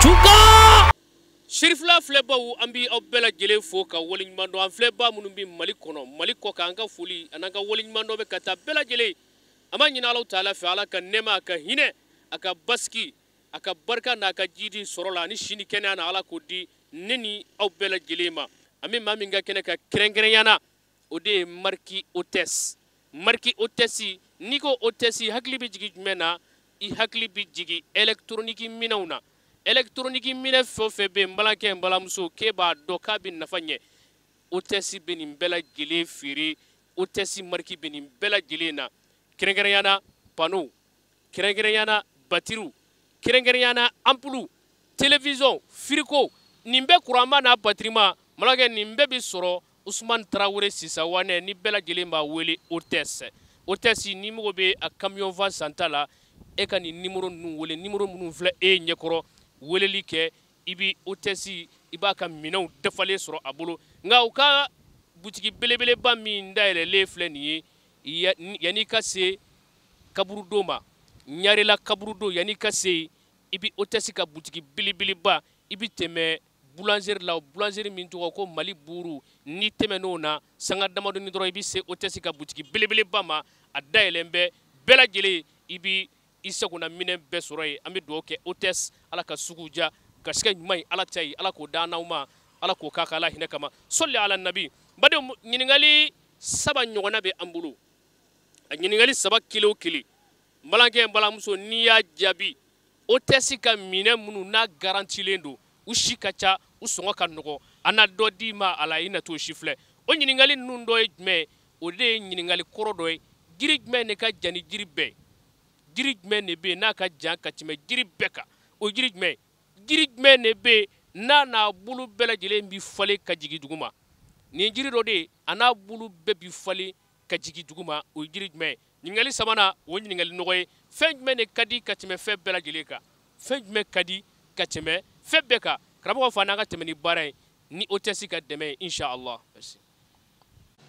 Cuka Sirifila filɛbaw an bɛ aw bɛɛ lajɛlen fo ka waleɲuman dɔn. An filɛba minnu bɛ Mali kɔnɔ, Mali kɔ kan, an ka foli an'an ka waleɲuman dɔn bɛ ka taa bɛɛ lajɛlen. An b'a ɲini Alahu taala fɛ, Ala ka nɛɛma, a ka hinɛ, a ka basigi, a ka barika n'a ka jidi sɔrɔ la ani si ni kɛnɛya na, Ala k'o di ne ni aw bɛɛ lajɛlen ma. An bɛ maa min ka kɛnɛ ka kɛrɛnkɛrɛnya na, o de ye Mariki Hôtesse. Mariki Hôtesse, n'i ko Hôtesse, hakili bɛ jigin jumɛn na? I hakili bɛ jigin électronique minɛnw na. Électronique minɛn fɛn o fɛn bɛ yen, n balimakɛ, n balimamuso, k'e b'a dɔn k'a bɛ nafa ɲɛ, Hôtesse bɛ nin bɛɛ lajɛlen feere. Hôtesse mariki bɛ nin bɛɛ lajɛlen na, kɛrɛnkɛrɛnya na panneau, kɛrɛnkɛrɛnya na batiriw, kɛrɛnkɛrɛnya na ampoule, télévision, frigo, nin bɛɛ kuranma n'a batirima. Malakɛ, nin bɛɛ bɛ sɔrɔ Usumani Tarawele Sisawanɛ, ni bɛɛ lajɛlen b'a wele Hôtesse. Hôtesse, n'i mago bɛ a camion van santa la, e ka nin numéro ninnu wele, numéro minnu filɛ e ɲɛkɔrɔ, weleli kɛ, i bɛ Hôtesse, i b'a ka minɛnw dafalen sɔrɔ a bolo. Nka u ka butigi belebeleba min dayɛlɛlen filɛ nin ye, yanni ka se kaburudo ma, Ɲarela kaburudo, yanni ka se, i bɛ Hôtesse ka butigi belebeleba, i bɛ tɛmɛ boulangerie la, boulangerie min tɔgɔ ko Mali Buru, n'i tɛmɛn'o na sanga damadɔni dɔrɔn, i bɛ se Hôtesse ka butigi belebeleba ma, a dayɛlɛn bɛ bɛɛ lajɛlen, i bɛ i sagona minɛn bɛɛ sɔrɔ yen. An bɛ dugawu kɛ Hôtesse, Ala ka sugu diya, garisɛgɛ ɲuman ye Ala ta ye, Ala k'o d'an n'aw ma, Ala k'o k'a ka Ala hinɛ kama. Sɔli ala nabi. Badenw, ɲininkali saba ɲɔgɔnna bɛ an bolo. A ɲininkali saba kelen o kelen, n balimakɛ, n balimamuso, n'i y'a jaabi, Hôtesse ka minɛn minnu n'a garantilen don, u si ka ca, u sɔngɔ ka nɔgɔ, an na dɔ d'i ma a la, i na t'o si filɛ. O ɲininkali ninnu dɔ ye jumɛn ye? O de ye ɲininkali kɔrɔ dɔ ye. Jiri jumɛn de ka jan ni jiri bɛɛ ye? Jiri jumɛn de bɛ yen n'a ka jan ka tɛmɛ jiri bɛɛ kan? O ye jiri jumɛn ye? Jiri jumɛn de bɛ yen n'a n'a bulu bɛɛ lajɛlen bɛ falen ka jigin duguma? Nin jiri dɔ de ye, a n'a bulu bɛɛ bɛ falen ka jigin duguma, o ye jiri jumɛn ye? Ɲininkali sabanan, o ye ɲininkali nɔgɔ ye. Fɛn jumɛn de ka di ka tɛmɛ fɛn bɛɛ lajɛlen kan? Fɛn jumɛn ka di ka tɛmɛ fɛn bɛɛ kan? Karamɔgɔ fa, n'an ka tɛmɛ ni baara ye ni Hôtesse ka dɛmɛ ye, inshallah. Merci.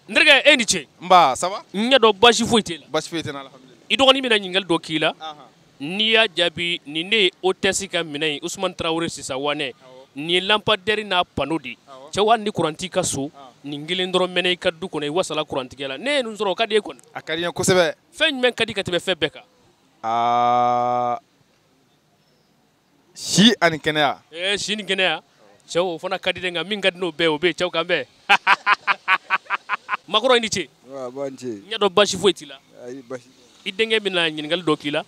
N terikɛ, e ni ce. Nba, ça va? N ɲɛ dɔn baasi foyi t'e la. Baasi foyi tɛ n na, alhamdulillah. I dɔgɔnin bɛna ɲininkali dɔ k'i la. N'i y'a jaabi, nin de ye Hôtesse ka minɛn ye, Usumani Tarawele Sisawanɛ. Nin ye lampadaire n'a panneau de ye. Cɛw, hali ni courant t'i ka so, nin kelen dɔrɔn mɛnɛ i ka du kɔnɔ, i wasala courant tigɛ la. Ne ye nin sɔrɔ, o ka di e kɔni? A ka di n ye kosɛbɛ. Fɛn jumɛn ka di ka tɛmɛ fɛn bɛɛ kan? Si ani kɛnɛya. Si ni kɛnɛya. Cɛw, o fana ka di dɛ, nka min ka di n'o bɛɛ ye, o bɛ yen. Cɛw, k'an bɛn. Makɔrɔ, i ni ce. Wa, ba ni ce. N ɲɛ dɔn baasi foyi t'i la. Ayi, baasi tɛ. I denkɛ bɛna ɲininkali dɔ k'i la.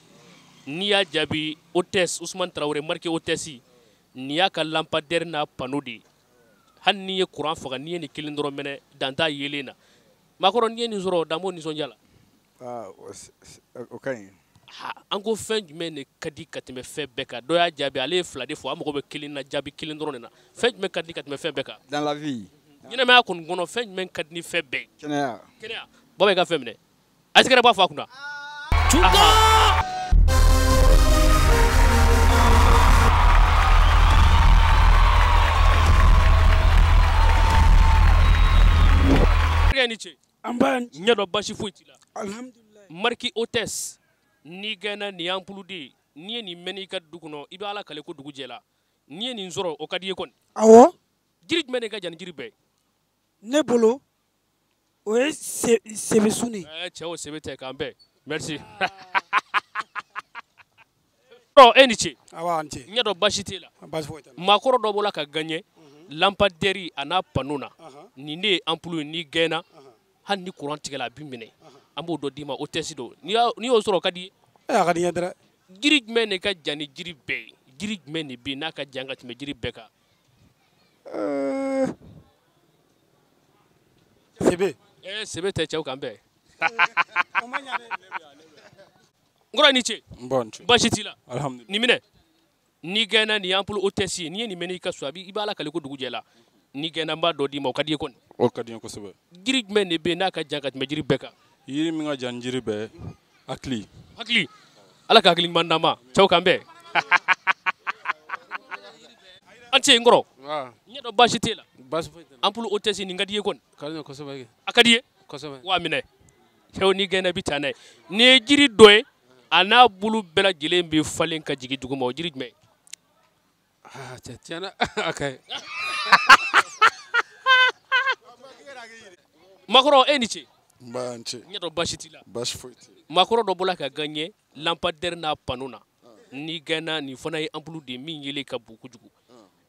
N'i y'a jaabi, Hôtesse Usumani Tarawele marqué Hôtesse, nin y'a ka lampadaire n'a panneau de ye. Hali n'i ye courant faga, n'i ye nin kelen dɔrɔn mɛnɛ, dan t'a yelen na. Makɔrɔ, n'i ye nin sɔrɔ, dan b'o nisɔndiya la. O ka ɲi. Ha, an ko fɛn jumɛn de ka di ka tɛmɛ fɛn bɛɛ kan? Dɔ y'a jaabi, ale ye fila de fɔ, an mago bɛ kelen na, jaabi kelen dɔrɔn de na. Fɛn jumɛn ka di ka tɛmɛ fɛn bɛɛ kan? Dans la vie. Ɲɛnamaya kɔni kɔnɔ, fɛn jumɛn ka di ni fɛn bɛɛ ye? Kɛnɛya. Kɛnɛya. Baba, i ka fɛn minɛ. A tɛgɛrɛ b'a fɔ a kunna. Cuka! Terikɛ, ni ce. An ba. N ɲɛ dɔn baasi foyi t'i la. Alhamdulilayi. Mariki Hôtesse, n'i gɛnna, nin y'ampoule de ye. N'i ye nin mɛn i ka du kɔnɔ, i bɛ Ala kale ko dugu jɛla. N'i ye nin sɔrɔ, o ka di i ye kɔni? Awɔ. Jiri jumɛn de ka jan ni jiri bɛɛ ye? Ne bolo, o ye sebesun de ye. Cɛ, o sebe tɛ, k'an bɛn. Merci. Ɔ, e ni ce. Awa, an ce. N ɲɛ dɔn baasi t'e la. Baasi foyi tɛ n na. Maakɔrɔ dɔ bɔra ka gagner lampadaire a n'a panneau na. Nin de ye ampoule ye, n'i gɛnna, hali ni courant tigɛla, a b'i minɛ. An b'o dɔ d'i ma, Hôtesse don. N'i y'o sɔrɔ, o ka di i ye? A ka di n ye dɛrɛ. Jiri jumɛn de ka jan ni jiri bɛɛ ye? Jiri jumɛn de bɛ yen n'a ka jan ka tɛmɛ jiri bɛɛ kan? Sebe. Sebe tɛ, cɛw, k'an bɛn. O ma ɲa dɛ. N kɔrɔ, i ni ce. N ba, ni ce. Baasi t'i la. Alhamdulilayi. Nin minɛ. N'i gɛnna, nin ye ampoule Hôtesse ye. N'i ye nin mɛn i ka so, i b'a Ala kale ko dugu jɛla. N'i gɛnna, n b'a dɔ d'i ma, o ka di i ye kɔni? O ka di n ye kosɛbɛ. Jiri jumɛn de bɛ yen n'a ka jan ka tɛmɛ jiri bɛɛ kan? Yiri min ka jan ni jiri bɛɛ ye, hakili. Hakili. Ala ka hakili ɲuman d'an ma. Cɛw, k'an bɛn. An ce, n kɔrɔ. Wa. N ɲɛ dɔn baasi t'e la. Baasi foyi tɛ n na. Ampoule Hôtesse nin ka di i ye kɔni? Ka di n ye kosɛbɛ. A ka di i ye? Kosɛbɛ. Wa minɛ. Cɛw, n'i gɛnna, i bɛ taa n'a ye. Nin ye jiri dɔ ye, a n'a bulu bɛɛ lajɛlen bɛ falen ka jigin duguma, o jiri jumɛn ye? Ah, cɛ tiɲɛna a ka ɲi. Makɔrɔ, e ni ce. Nba, n ce. N ɲɛ dɔn baasi t'i la. Baasi foyi t'i la. Makɔrɔ dɔ bɔla ka gagner lampadaire n'a panneau na. N'i gagna, nin fana ye ampoule de ye min yelen ka bon kojugu.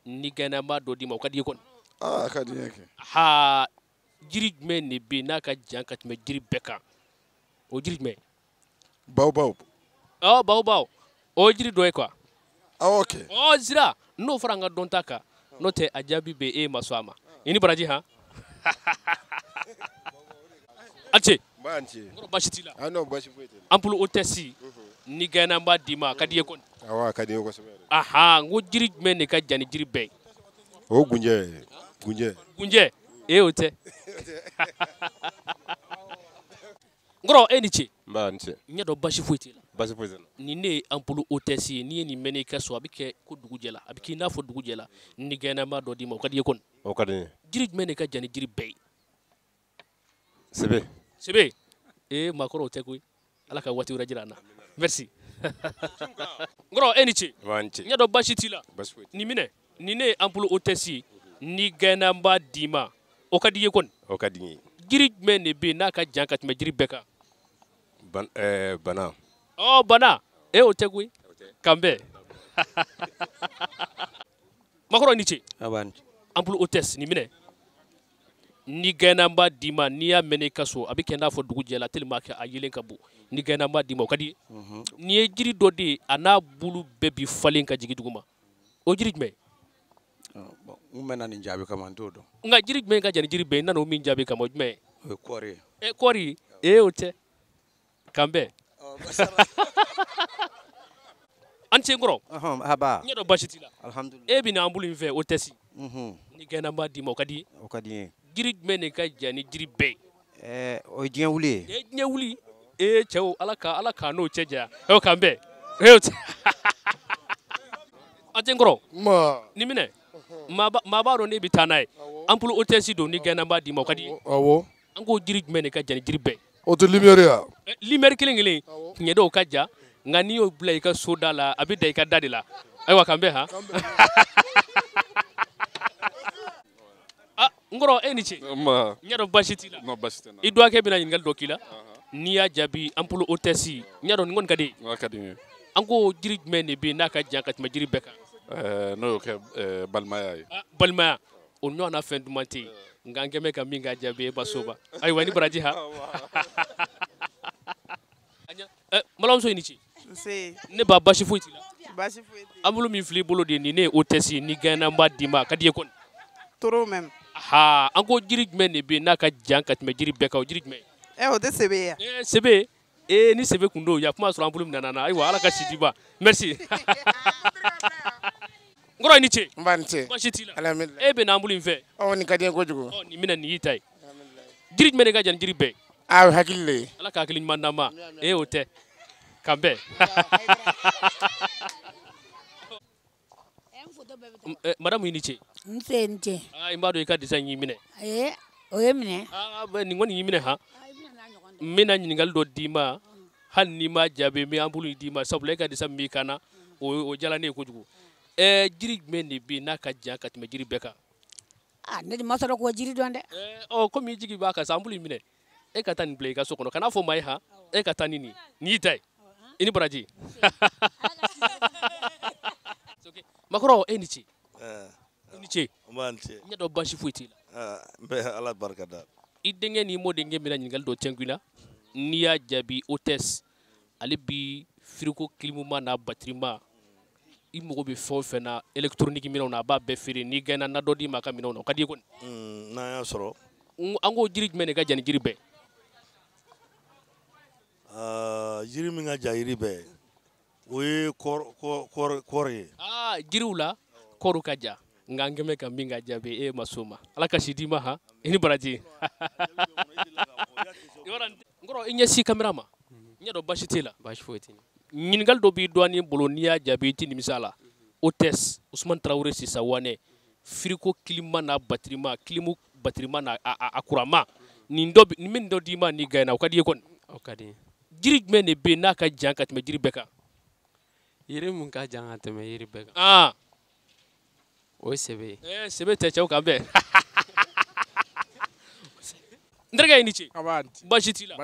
N'i gagna, n b'a dɔ d'i ma, o ka di i ye kɔni. Aa, a ka di n ye kɛ. Ha, jiri jumɛn de bɛ yen n'a ka jan ka tɛmɛ jiri bɛɛ kan? O jiri jumɛn? Baobab. Ɔ, baobab, o ye jiri dɔ ye quoi. Awɔ kɛ. Ɔ, zira, n'o fɔra an ka dɔnta kan, n'o tɛ a jaabi bɛ e ma sɔn a ma. I ni baraji han. A ce. Nba, n ce. N kɔrɔ, baasi t'i la. Ah non, baasi foyi tɛ n na. Ampoule hôtesse, n'i gagna, n b'a d'i ma, a ka di i ye kɔni. Awɔ, a ka di n ye kosɛbɛ yɛrɛ. Ahan, n ko jiri jumɛn de ka jan ni jiri bɛɛ ye? O gunjɛ ye, gunjɛ. Gunjɛ, ee o tɛ. N kɔrɔ, e ni ce. Nba, n ce. N ɲɛ dɔn baasi foyi t'i la. Baasi foyi tɛ n na. Nin ne ye ampoule hôtesse ye, n'i ye nin mɛnɛ i ka so, a bɛ kɛ ko dugu jɛla, a bɛ k'i n'a fɔ dugu jɛla. N'i gagna, n b'a dɔ d'i ma, o ka di i ye kɔni. O ka di n ye. Jiri jumɛn de ka jan ni jiri bɛɛ ye? Sebe. Sebe, ee maakɔrɔ, o tɛ koyi. Ala ka waati wɛrɛ jira an na. Merci. N kɔrɔ, e ni ce. Nba, n ce. N ɲɛ dɔn baasi t'i la. Baasi foyi t'i la. Nin minɛ, nin ne ye ampoule hôtesse ye, n'i gagna, n b'a d'i ma, o ka di i ye kɔni. O ka di n ye. Jiri jumɛn de bɛ yen n'a ka jan ka tɛmɛ jiri bɛɛ kan? Bana. Ɔ, bana, e o tɛ koyi. K'an bɛn. Makɔrɔ, ni ce. Aba, ni ce. Ampoule hôtesse, nin minɛ. N'i gagna, n b'a d'i ma, n'i y'a mɛnɛ i ka so, a bɛ kɛ i n'a fɔ dugu jɛla, tellement que a yelen ka bon. N'i gagna, n b'a d'i ma, o ka di i ye. Nin ye jiri dɔ de ye, a n'a bulu bɛɛ bi falen ka jigin dugu ma. O jiri jumɛn? Bon, n mɛnna nin jaabi kama, n t'o dɔn. Nka jiri jumɛn ka jan ni jiri bɛɛ ye, n nana o min jaabi kama, o jumɛn ye? O ye kɔɔri ye. Ɛ, kɔɔri, ee o tɛ. K'an bɛn. An ce n kɔrɔ. Aba. N ɲɛ dɔn baasi t'i la. Alhamdulilayi. E bɛ na ampoule in fɛ, o tɛ si. N'i gagna, n b'a d'i ma, o ka di i ye. O ka di n ye. Jiri jumɛn de ka jan ni jiri bɛɛ ye? Ɛɛ, o ye diɲɛ wuli ye. Ee, diɲɛ wuli. Ee, cɛw, Ala ka Ala k'an n'o cɛ janya. O k'an bɛn. Ee, o tɛ. An tɛ n kɔrɔ. Nba. Nin minɛ. Maa b'a dɔn ne bɛ taa n'a ye. Ampoule hôtesse don, n'i gagna, n b'a d'i ma, o ka di i ye. Awɔ. An ko jiri jumɛn de ka jan ni jiri bɛɛ ye? O tɛ lumière ye wa? Lumière kelen kelen, tiɲɛ dɔw ka jan, nka n'i y'o bila i ka so da la, a bɛ da i ka da de la. Ayiwa, k'an bɛn han. Ah, n kɔrɔ, e ni ce. Nba. N ɲɛ dɔn baasi t'i la. Non, baasi tɛ n na. I dɔgɔkɛ bɛna ɲininkali dɔ k'i la. N'i y'a jaabi, ampoule hôtesse, n y'a dɔn nin kɔni ka di i ye. A ka di n ye. An ko jiri jumɛn de bɛ yen n'a ka jan ka tɛmɛ jiri bɛɛ kan? N'o y'o kɛ balimaya ye. Ah, balimaya, o ɲɔgɔnna fɛn duman tɛ yen. Nka an kɛn bɛ ka min k'a jaabi, e ba soba. Ayiwa, i ni baraji han. Balimamuso, i ni ce. Nse. Ne ba, baasi foyi t'i la. Baasi foyi t'i la. Ampoule min filɛ i bolo de, nin ne ye hôtesse ye, n'i gagna, n b'a d'i ma, a ka di i ye kɔni. Trop même. Ha, an ko jiri jumɛn de bɛ yen n'a ka jan ka tɛmɛ jiri bɛɛ kan, o jiri jumɛn? Ɛ, o tɛ sebe ye wa? Ee, sebe, ee ni sebe kun don, ya kuma sɔrɔ ampoule min nana na. Ayiwa, Ala ka si d'i ma. Merci. N kɔrɔ, i ni ce. Nba, ni ce. Baasi t'i la. Alhamdulilayi. E bɛ na ampoule in fɛ. Ɔ, nin ka di n ye kojugu. Ɔ, nin minɛ, nin y'i ta ye. Jiri jumɛn de ka jan ni jiri bɛɛ ye? Ah, o ye hakili de ye. Ala ka hakili ɲuman d'an ma. Ee, o tɛ. K'an bɛn. Madame, i ni ce. Nse, n ce. Aa, n b'a dɔn i ka disa in y'i minɛ. Ee, o ye minɛ. Aa, nin kɔni y'i minɛ han. N bɛna ɲininkali dɔ d'i ma, hali n'i ma jaabi, n bɛ ampoule in d'i ma, sabula e ka disa min b'i kan na, o diyara ne ye kojugu. Ɛɛ, jiri jumɛn de bɛ yen n'a ka jan ka tɛmɛ jiri bɛɛ kan? Aa, ne de ma sɔrɔ k'o jiri dɔn dɛ. Ɔ, komi i jigi b'a kan sa, ampoule in minɛ. E ka taa nin bila i ka so kɔnɔ, kan'a fɔ maa ye han. E ka taa ni nin ye, nin y'i ta ye. I ni baraji. Makɔrɔ, e ni ce. I ni ce. Nba, ni ce. N ɲɛ dɔn baasi foyi t'i la. N bɛ Ala barika da. I denkɛ n'i mɔdenkɛ bɛna ɲininkali dɔ tɛnku i la. N'i y'a jaabi, hôtesse, ale bi frigo clim n'a batterie ma, i mago bɛ fɛn o fɛn na électronique minɛnw na, a b'a bɛɛ feere. N'i gagna, na dɔ d'i ma a ka minɛnw na, o ka di i ye kɔni. N'an y'a sɔrɔ. An ko jiri jumɛn de ka jan ni jiri bɛɛ? Jiri min ka jan jiri bɛɛ, o ye kɔɔri ye. Aa, jiriw la kɔɔri ka jan, nka an kɛn bɛ ka min ka jaabi, e ma s'o ma. Ala ka si d'i ma han, i ni baraji. N kɔrɔ, i ɲɛsin caméra ma. N y'a dɔn baasi t'e la. Baasi foyi tɛ n na. Ɲininkali dɔ b'i dɔɔnin bolo, n'i y'a jaabi, i tɛ nimisa a la. Hôtesse, Usumani Tarawele Sisa Wane, frigo climat n'a batterie ma, clim batterie ma n'a a courant ma, nin dɔ nin bɛ nin dɔ d'i ma, n'i gagna, o ka di i ye kɔni. O ka di n ye. Jiri jumɛn de bɛ yen n'a ka jan ka tɛmɛ jiri bɛɛ kan? Yiri mun ka jan ka tɛmɛ yiri bɛɛ kan? Aa. O ye sɛbɛ ye. Sɛbɛ tɛ cɛw kan bɛn. N terikɛ i ni ce. Baasi t'i la.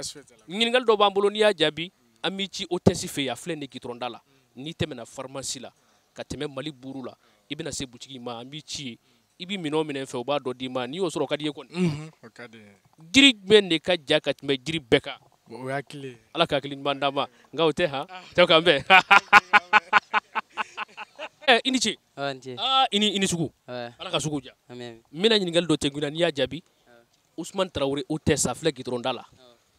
Ɲininkali dɔ b'an bolo n'i y'a jaabi an b'i ci hôtesse fɛ yen a filɛ nin ye goudron da la n'i tɛmɛna pharmacie la ka tɛmɛ Mali buuru la i bɛna se butigi ma an b'i ci yen i bɛ minɛn o minɛn fɛ u b'a dɔ d'i ma n'i y'o sɔrɔ o ka di i ye kɔni. O ka di n ye. Jiri jumɛn de ka jan ka tɛmɛ jiri bɛɛ kan? O ye hakili ye. Ala ka hakili ɲuman d'an ma nka o tɛ han cɛw k'an bɛn. I ni ce. Awa, ni ce. Aa i ni sugu. Ala ka sugu diya. Ami. N bɛna ɲininkali dɔ tɛnku i la n'i y'a jaabi Usumani Tarawele hôtesse a filɛ goudron da la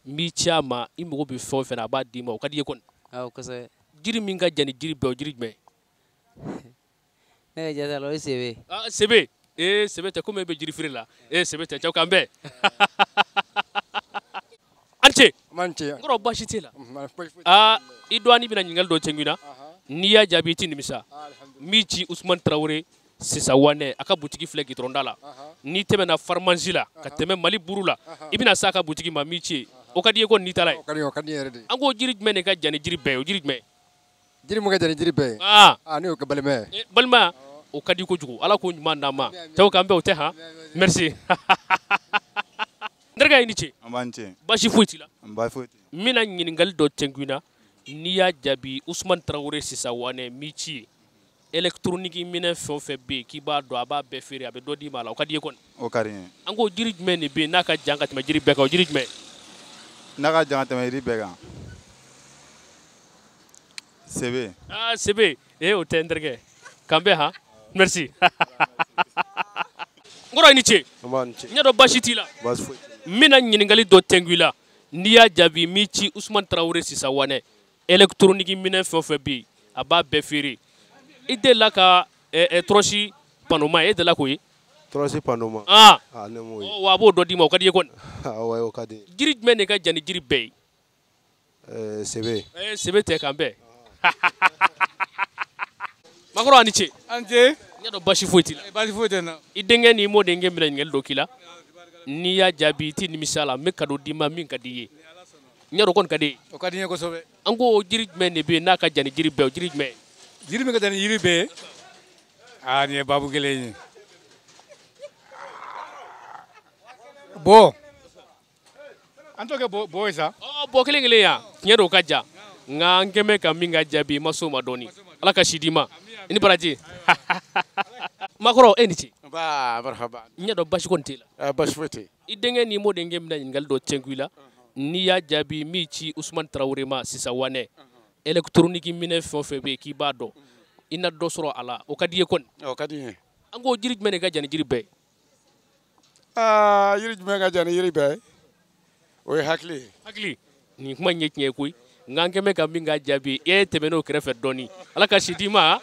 n b'i ci a ma i mago bɛ fɛn o fɛn na a b'a d'i ma o ka di i ye kɔni. Awɔ kosɛbɛ. Jiri min ka jan ni jiri bɛɛ o jiri jumɛn? Ne ka jate la o ye sebe ye. Aa sebe sebe tɛ komi e bɛ jiri feere la sebe tɛ cɛw k'an bɛn. A ni ce. An ce. N kɔrɔ baasi t'e la. Aa i dɔgɔnin bɛna ɲininkali dɔ tɛnku i la n'i y'a jaabi i tɛ nimisa n b'i ci Usumani Tarawele Sisa Wanɛ a ka butigi filɛ goudron da la n'i tɛmɛna pharmacie la ka tɛmɛ Mali buuru la i bɛna s'a ka butigi ma n b'i ci yen o ka di i ye kɔni n'i taara yen. O ka di n ye, o ka di n ye yɛrɛ de. An ko jiri jumɛn de ka jan ni jiri bɛɛ ye o jiri jumɛn? Jiri min ka jan ni jiri bɛɛ ye. Aa ne y'o kɛ balimaya ye. Balimaya o ka di kojugu Ala k'o ɲuman d'an ma cɛw k'an bɛn o tɛ han merci. N terikɛ i ni ce. An b'an ce. Baasi foyi t'i la. Baasi foyi t'i la. N bɛna ɲininkali dɔ tɛnku i la n'i y'a jaabi Usumani Tarawele Sisa Wanɛ n b'i ci yen électronique minɛn fɛn o fɛn bɛ yen k'i b'a dɔn a b'a bɛɛ feere a bɛ dɔ d'i ma a la o ka di i ye kɔni. O ka di n ye. An ko jiri jumɛn de bɛ yen n'a ka jan ka tɛmɛ jiri bɛɛ kan o jiri jumɛn? N'a ka jan ka tɛmɛ jiri bɛɛ kan. Sebe. Aa sebe o tɛ n terikɛ k'an bɛn han merci. N kɔrɔ i ni ce. An b'a ni ce. N y'a dɔn baasi t'i la. Baasi foyi t'i la. N bɛna ɲininkali dɔ tɛnku i la n'i y'a jaabi n b'i ci Usumani Tarawele Sisa Wanɛ électronique minɛn fɛn o fɛn bɛ yen a b'a bɛɛ feere i delila ka tɔrɔsi panoma e delila k'o ye? Tɔrɔsi panoma. Aa ne m'o ye. Wa a b'o dɔ d'i ma o ka di i ye kɔni. Awɔ o ka di n ye. Jiri jumɛn de ka jan ni jiri bɛɛ ye? Sebe. Sebe tɛ k'an bɛn. Makɔrɔ a ni ce. A ni ce. N y'a dɔn baasi foyi t'i la. Baasi foyi tɛ n na. I denkɛ n'i mɔdenkɛ bɛna ɲininkali dɔ k'i la n'i y'a jaabi i t'i nimisa la n bɛ cadeau d'i ma min ka di i ye. N y'a dɔn o kɔni ka di e ye. O ka di n ye kosɛbɛ. An ko jiri jumɛn de bɛ yen n'a ka jan ni jiri bɛɛ ye o jiri jumɛn? Jiri min ka jan ni jiri bɛɛ ye aa nin ye baabu gɛlɛn ye. Bɔ an t'o kɛ bɔ ye sa. Bɔ kelen kelen yan tiɲɛ don o ka jan nka an kɛn bɛ ka min ka jaabi i ma s'o ma dɔɔni Ala ka si d'i ma i ni baraji. Makɔrɔ e ni ce. Nba marhaba. N y'a dɔn baasi kɔni t'e la. Baasi foyi tɛ yen. I denkɛ n'i mɔdenkɛ bɛna ɲininkali dɔ tɛnku i la n'i y'a jaabi n b'i ci Usumani Tarawele ma Sisa Wanɛ électronique minɛn fɛn o fɛn bɛ yen k'i b'a dɔn i na dɔ sɔrɔ a la o ka di i ye kɔni. O ka di n ye. An ko jiri jumɛn de ka jan ni jiri bɛɛ ye? Aa jiri jumɛn ka jan ni jiri bɛɛ ye? O ye hakili ye. Hakili nin kuma in ye tiɲɛ ye koyi nka an kɛn bɛ ka min ka jaabi e tɛmɛn'o kɛrɛfɛ dɔɔni Ala ka si d'i ma.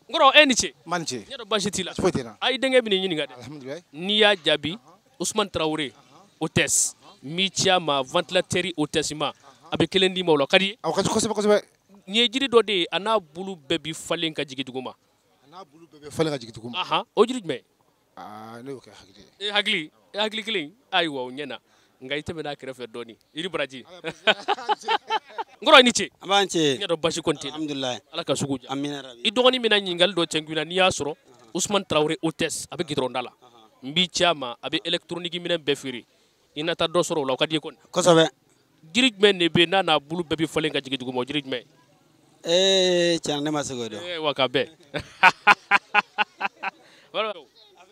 N kɔrɔ e ni ce. Ma ni ce. N y'a dɔn baasi t'i la. Foyi tɛ n na. A i denkɛ bɛ n'i ɲininka dɛ. Alhamdulilayi. N'i y'a jaabi Usumani Tarawele hôtesse n b'i ci a ma ventilateur hôtesse ma a bɛ kelen d'i ma o la o ka di i ye. O ka di kosɛbɛ kosɛbɛ. Nin ye jiri dɔ de ye a n'a bulu bɛɛ bɛ falen ka jigin duguma. A n'a bulu bɛɛ bɛ falen ka jigin duguma. Ahan o jiri jumɛn? Aa ne y'o kɛ hakili ye. E hakili e hakili kelen ayiwa o ɲɛna nka i tɛmɛn'a kɛrɛfɛ dɔɔni i ni baraji. N kɔrɔ i ni ce. An b'an ce. N y'a dɔn baasi kɔni t'e la. Alhamdulilayi. Ala ka sugu diya. Amina rabi. I dɔgɔnin bɛna ɲininkali dɔ tɛnku i la n'i y'a sɔrɔ Usumani Tarawele hôtesse a bɛ goudron da la n b'i ci a ma a bɛ électronique minɛn bɛɛ feere i na taa dɔ sɔrɔ o la o ka di i ye kɔni. Kosɛbɛ. Jiri jumɛn de bɛ yen n'a n'a bulu bɛɛ bɛ falen ka jigin duguma o jiri jumɛn? Tiɲɛ na ne ma se k'o dɔn. Wa ka bɛn.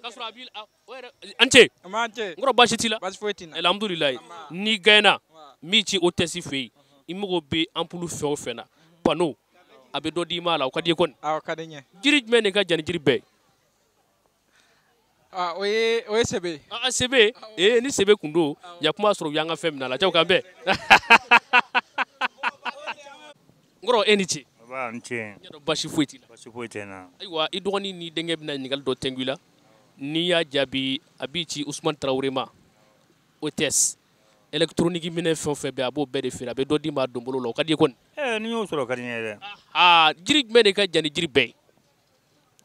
K'a sɔrɔ a b'i o yɛrɛ an ce. An b'an ce. N kɔrɔ baasi t'i la. Baasi foyi t'i la. Alhamdulilayi n'i gagné n b'i ci hôtesse fɛ yen i mago bɛ ampoule fɛn o fɛn na panneau a bɛ dɔ d'i ma a la o ka di i ye kɔni. Awɔ o ka di n ye. Jiri jumɛn de ka jan ni jiri bɛɛ ye? O ye sebe ye. Aa sebe ni sebe kun don yakuma sɔrɔ u y'an ka fɛn minɛ a la cɛw k'an bɛn. N kɔrɔ e ni ce. Nba n ce. N y'a dɔn baasi foyi t'i la. Baasi foyi tɛ n na. Ayiwa i dɔgɔnin n'i denkɛ bɛna ɲininkali dɔ tɛnku i la n'i y'a jaabi a b'i ci Usumani Tarawele ma hôtesse électronique minɛn fɛn o fɛn bɛ yen a b'o bɛɛ de feere a bɛ dɔ d'i ma a donbolo la o ka di i ye kɔni. Ni n y'o sɔrɔ o ka di n ye dɛ. Aa jiri jumɛn de ka jan ni jiri bɛɛ ye?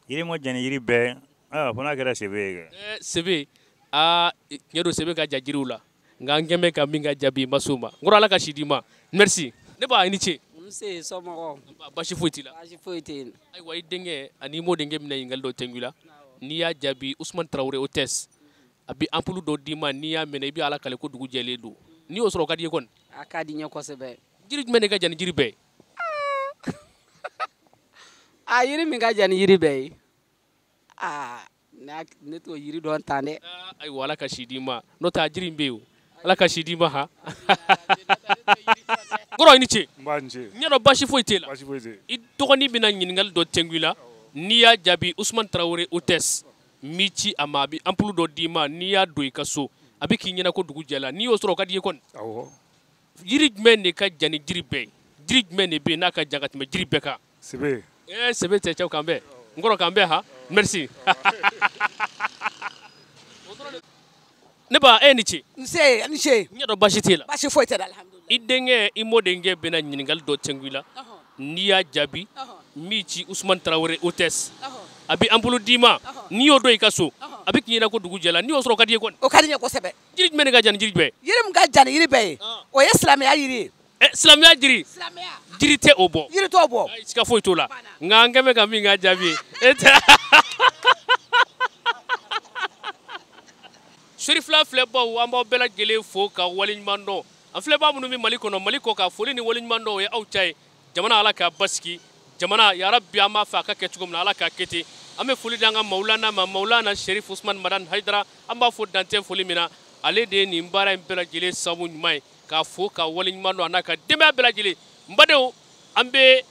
Jiri ma jan ni jiri bɛɛ ye. Fo n'a kɛra sebe ye kɛ. Sebe aa tiɲɛ don sebe ka jan jiriw la nka an kɛn bɛ ka min ka jaabi i ma s'o ma n kɔrɔ Ala ka si d'i ma merci ne ba i ni ce. Nse, somɔgɔw? Basi foyi t'i la. Basi foyi tɛ yen. Ayiwa, i denkɛ ani i mɔdenkɛ bɛna ɲininkali dɔ tɛnku i la. N'i y'a jaabi, Usumani Tarawele hôtesse a bɛ ampoule dɔ d'i ma, n'i y'a mɛnɛ i bɛ Ala kale ko dugu jɛlen don. N'i y'o sɔrɔ, o ka di i ye kɔni? A ka di n ye kosɛbɛ. Jiri jumɛn de ka jan ni jiri bɛɛ ye? A yiri min ka jan ni yiri bɛɛ ye, aa, ne t'o yiri dɔn tan dɛ. Ayiwa, Ala ka si d'i ma, n'o tɛ a jiri in bɛ yen o. Ala ka si d'i ma. Ha, kɔrɔ, i ni ce. N b'a ni ce. N y'a dɔn baasi foyi t'e la. Baasi foyi tɛ yen. I dɔgɔnin bɛna ɲininkali dɔ tɛnku i la. N'i y'a jaabi, Usumani Tarawele hôtesse n b'i ci a ma, a bɛ ampoule dɔ d'i ma, n'i y'a don i ka so, a bɛ k'i ɲɛna ko dugu jɛla. N'i y'o sɔrɔ, o ka di i ye kɔni? Awɔ. Jiri jumɛn de ka jan ni jiri bɛɛ ye? Jiri jumɛn de bɛ yen n'a ka jan ka tɛmɛ jiri bɛɛ kan? Sebe. Ee, sebe tɛ. Cɛw, k'an bɛn. N kɔrɔ, k'an bɛn. Ha, merci. Ne ba, e ni ce. Nse, ni ce. N y'a dɔn baasi t'e la. Baasi foyi tɛ, alhamdulilayi. I denkɛ, i mɔdenkɛ bɛna ɲininkali dɔ tɛnku i la. N'i y'a jaabi, n b'i ci Usumani Tarawele hôtesse, a bɛ ampoule d'i ma, n'i y'o don i ka so, a bɛ k'i ɲɛna ko dugu jɛla. N'i y'o sɔrɔ, o ka di i ye kɔni? O ka di n ye kosɛbɛ. Jiri jumɛn de ka jan ni jiri bɛɛ ye? Yiri min ka jan ni yiri bɛɛ ye, o ye silamɛya yiri ye. Ɛ, silamɛya jiri? Jiri tɛ o bɔ. Yiri t'o bɔ. Siga foyi t'o la, nka an kɛn bɛ ka min k'a jaabi ye, e tɛ. Serifila filɛbaw, an b'aw bɛɛ lajɛlen fo ka waleɲuman dɔn. An filɛbaa minnu bɛ Mali kɔnɔ, Mali kɔ kan, foli ni waleɲuman dɔn o ye aw ta ye. Jamana, Ala k'a basigi. Jamana, yarabi, an b'a fɛ a ka kɛ cogo min na, Ala k'a kɛ ten. An bɛ foli di an ka Mawulana ma, Mawulana Serif Usumani Madani Hayidara. An b'a fo dantɛ foli min na, ale de ye nin baara in bɛɛ lajɛlen sababu ɲuman ye, k'a fo ka waleɲuman dɔn, a n'a ka denbaya bɛɛ lajɛlen. N badenw, an bɛ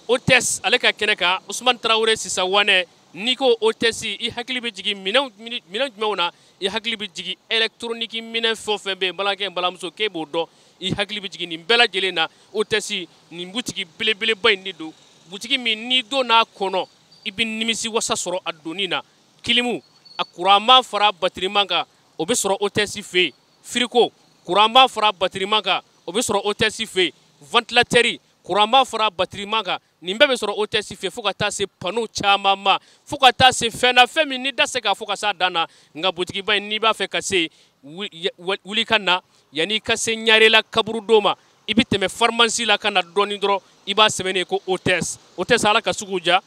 hôtesse ale ka kɛnɛ kan, Usumani Tarawele Sisa Wanɛ. N'i ko hôtesse, i hakili bɛ jigin minɛn jumɛnw na? I hakili bɛ jigin électronique minɛn fɛn o fɛn bɛ yen, n balimakɛ, n balimamuso, k'e b'o dɔn, i hakili bɛ jigin nin bɛɛ lajɛlen na. Hôtesse, nin butigi belebeleba in de don, butigi min n'i donn'a kɔnɔ, i bɛ nimisi wasa sɔrɔ a donni na. Kilimu, a kuranman fara batiriman kan, o bɛ sɔrɔ hôtesse fɛ yen. Frigo, kuranman fara batiriman kan, o bɛ sɔrɔ hôtesse fɛ yen. Ventilateur, kuranman fara batiriman kan, nin bɛɛ bɛ sɔrɔ hôtesse fɛ, fo ka taa se panneau caman ma, fo ka taa se fɛn na, fɛn min ni da se k'a fɔ ka s'a dan na. Nka butigiba in, n'i b'a fɛ ka se, wuli ka na yanni i ka se Ɲarela kaburudo ma, i bɛ tɛmɛ pharmacie la ka na dɔɔnin dɔrɔn, i b'a sɛbɛnnen ko hôtesse. Hôtesse, Ala ka sugu diya,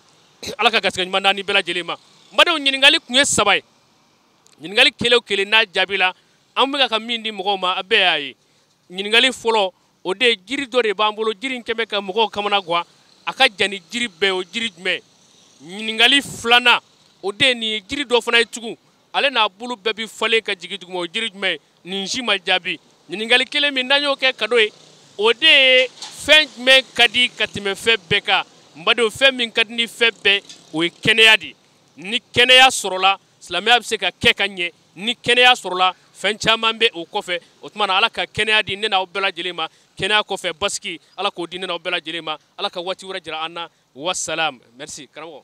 Ala ka garisɛgɛ ɲuman d'an ni bɛɛ lajɛlen ma. N badenw, ɲininkali tun ye 3 ye. Ɲininkali kelen o kelen n'a jaabi la, an bɛ ka min di mɔgɔw ma, a bɛɛ y'a ye. Ɲininkali fɔlɔ, o de ye jiri dɔ de b'an bolo, jiri in kɛn bɛ ka mɔgɔw kamana gan, a ka jan ni jiri bɛɛ ye, o jiri jumɛn? Ɲininkali filanan, o de ye nin ye jiri dɔ fana ye tugun, ale n'a bulu bɛɛ bɛ falen ka jigin duguma, o jiri jumɛn? Nin si ma jaabi. Ɲininkali kelen min n'an y'o kɛ cadeau ye, o de ye fɛn jumɛn ka di ka tɛmɛ fɛn bɛɛ kan? N badenw, fɛn min ka di ni fɛn bɛɛ, o ye kɛnɛya de ye. Ni kɛnɛya sɔrɔla, silamɛya bɛ se ka kɛ ka ɲɛ. Ni kɛnɛya sɔrɔla, fɛn caman bɛ o kɔfɛ. O tuma na, Ala ka kɛnɛya di ne n'aw bɛɛ lajɛlen ma. Kɛnɛya kɔfɛ, basigi, Ala k'o di ne n'aw bɛɛ lajɛlen ma. Ala ka waati wɛrɛ jira an na. Wasalam, merci karamɔgɔ.